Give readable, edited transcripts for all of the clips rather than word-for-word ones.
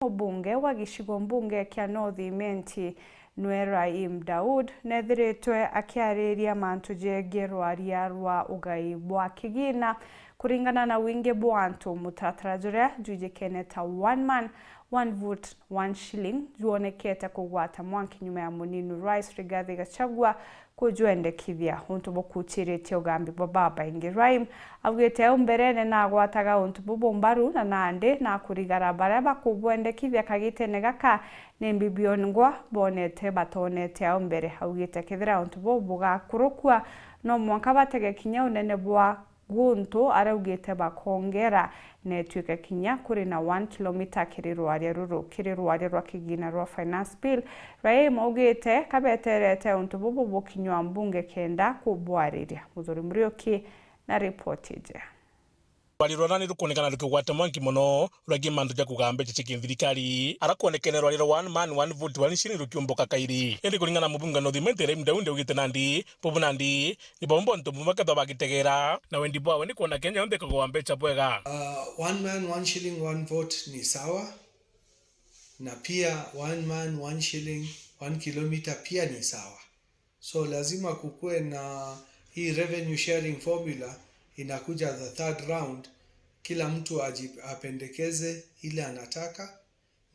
Mubunge wa gicigo mbunge kia North Imenti nwe Raim Daud nethiritwe akiariria mantu jengi rwaria rwa ugai bwa kigina kuringana na wingi bwa antu mutaratara juria jujikene ta one man one vote one shilling juonekete kugwata mwanki nyuma ya muninu Rais Rigathi Gachagua kujwendekithia untu bukuchiritie ugambi bwa baba ingi. Raim augite au mberene na agwataga untu bubu mbaru na nandi na kurigara baria bakubwendekithia kagitene gaka ni mbibioni ngwa bonete batonete au mbere. Augite kethira untu bubu bugakurukua no mwanka batege kinya unene bwa guntu araugite bakongera netuike kinya kuri na 1 kilomita kiri rwaria ruru kiri rwaria rwa kigina rwa finance bill. Raim augite kabeterete untu bubu bukinywa mbunge kenda kubwariria. Muthuri Muriuki na ripoti je. Rwari rwa nĩ rũkuonekana rũkĩgwata mwanki mũno rwaingĩ mandu ja kũgaa mbeca cia kĩthirikari arakuonekene rwari rwa one man one vote one shilling rũkĩũmbũka kairi. Ĩndĩ kũringana na mũbunge North Imenti Raim Daudi augĩte nandi bubu nandi ni bombo ntu bumwe bagĩtegera na wendi bwawe nĩ kuona Kenya yonthe kũgũa mbeca bwega. One man one shilling one vote ni sawa, na pia one man one shilling one kilometer pia ni sawa. So lazima kukue na hii revenue sharing formula inakuja the third round, kila mtu apendekeze ile anataka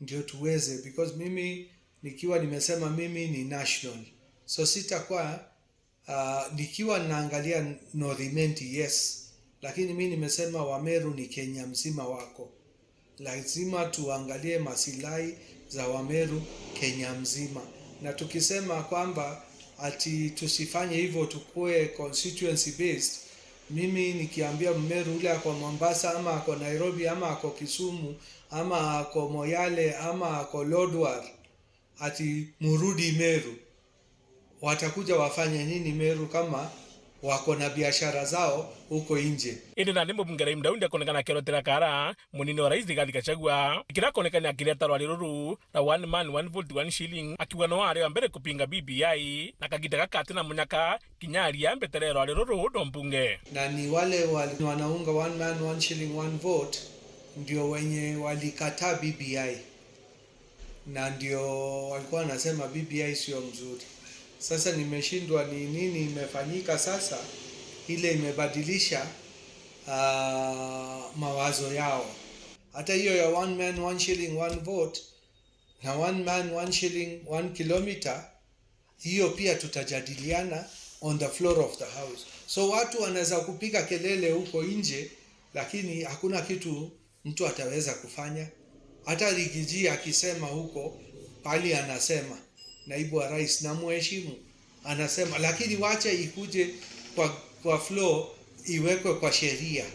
ndio tuweze, because mimi nikiwa nimesema mimi ni national, so sitakuwa nikiwa naangalia North Imenti, yes, lakini mimi nimesema Wameru ni Kenya mzima wako, lazima tuangalie masilahi za Wameru Kenya mzima. Na tukisema kwamba ati tusifanye hivyo tukue constituency based, mimi nikiambia Mmeru ule ako Mombasa ama ako Nairobi ama ako Kisumu ama ako Moyale ama ako Lodwar ati murudi Meru, watakuja wafanye nini Meru kama wako na biashara zao huko nje? Ĩndĩ nandi mũbunge Raim Daudi akonekana akĩrotera kara munini wa rais Rigathi Gachagua kĩrakonekana akĩreta rwari rũrũ ra one man one vote one shilling akiuga no arĩ wa mbere kupinga BBI na kagita gaka atĩ na munyaka kinya aria mbetere rwari rũrũ ndo mbunge. Na ni wale wanaunga one man one shilling one vote ndio wenye walikataa BBI na ndio walikuwa wanasema BBI sio mzuri. Sasa nimeshindwa ni nini imefanyika sasa ile imebadilisha mawazo yao. Hata hiyo ya one man one shilling one vote na one man one shilling one kilometer, hiyo pia tutajadiliana on the floor of the house. So watu wanaweza kupiga kelele huko nje, lakini hakuna kitu mtu ataweza kufanya. Hata Rigiji akisema huko pali anasema naibu wa rais na muheshimu anasema, lakini wacha ikuje kwa floor iwekwe kwa sheria.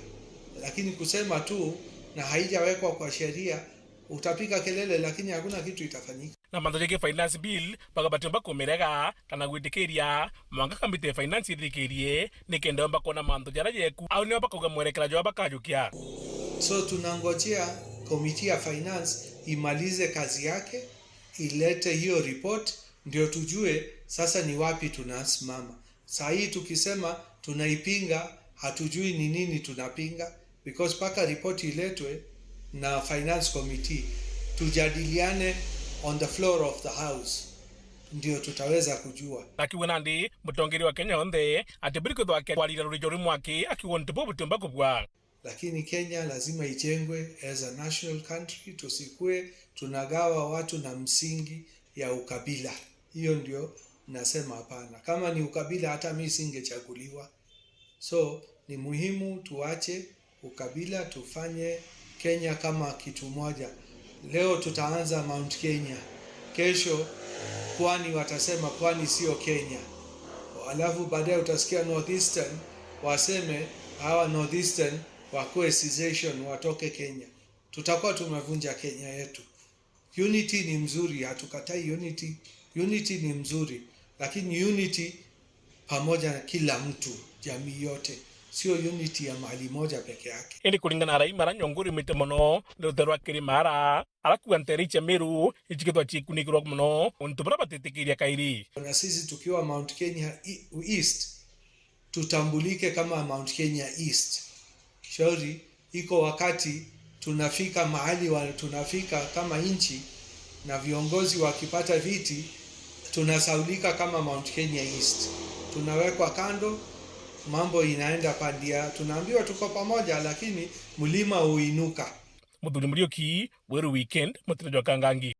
Lakini kusema tu na haijawekwa kwa sheria, utapiga kelele lakini hakuna kitu itafanyika. Na mandu finance bill bagabatimba kumirega kana gwitikiria mwanga kamite finance irikirie nikenda bakona mandu jara yeku au ni bakauga mwerekera jo bakajukia. So tunangojea committee ya finance imalize kazi yake, ilete hiyo report ndio tujue sasa ni wapi tunasimama. Saa hii tukisema tunaipinga, hatujui ni nini tunapinga, because paka report iletwe na finance committee tujadiliane on the floor of the house ndio tutaweza kujua. Akiwa nandi mutongeri wa Kenya onthe atibiri kwithwa kwarira rurijo rumwaki akiwa ntubu butumba kubwa. Lakini Kenya lazima ijengwe as a national country, tusikue tunagawa watu na msingi ya ukabila. Hiyo ndio nasema hapana. Kama ni ukabila hata mimi singechaguliwa. So ni muhimu tuache ukabila, tufanye Kenya kama kitu moja. Leo tutaanza Mount Kenya, kesho pwani watasema pwani sio Kenya, alafu baadaye utasikia Northeastern waseme hawa Northeastern wakuwe secession watoke Kenya. Tutakuwa tumevunja Kenya yetu. Unity ni mzuri, hatukatai unity. Unity ni mzuri, lakini unity pamoja na kila mtu, jamii yote, sio unity ya mahali moja peke yake. Ĩndĩ kũringana na Raim aranyongũri mĩte mũno nĩ rũte rwa kĩrĩmara arakuga ntere cia Meru ichikĩtwa chikunikirwo mũno untu buria batĩtĩkĩirie kairi. Na sisi tukiwa Mount Kenya East tutambulike kama Mount Kenya East. Shauri iko wakati Tunafika mahali tunafika kama nchi, na viongozi wakipata viti tunasaulika kama Mount Kenya East, tunawekwa kando, mambo inaenda pandia, tunaambiwa tuko pamoja, lakini mlima huinuka. Muthuri Muriuki, Weru Weekend, mutire jwa Kangangi.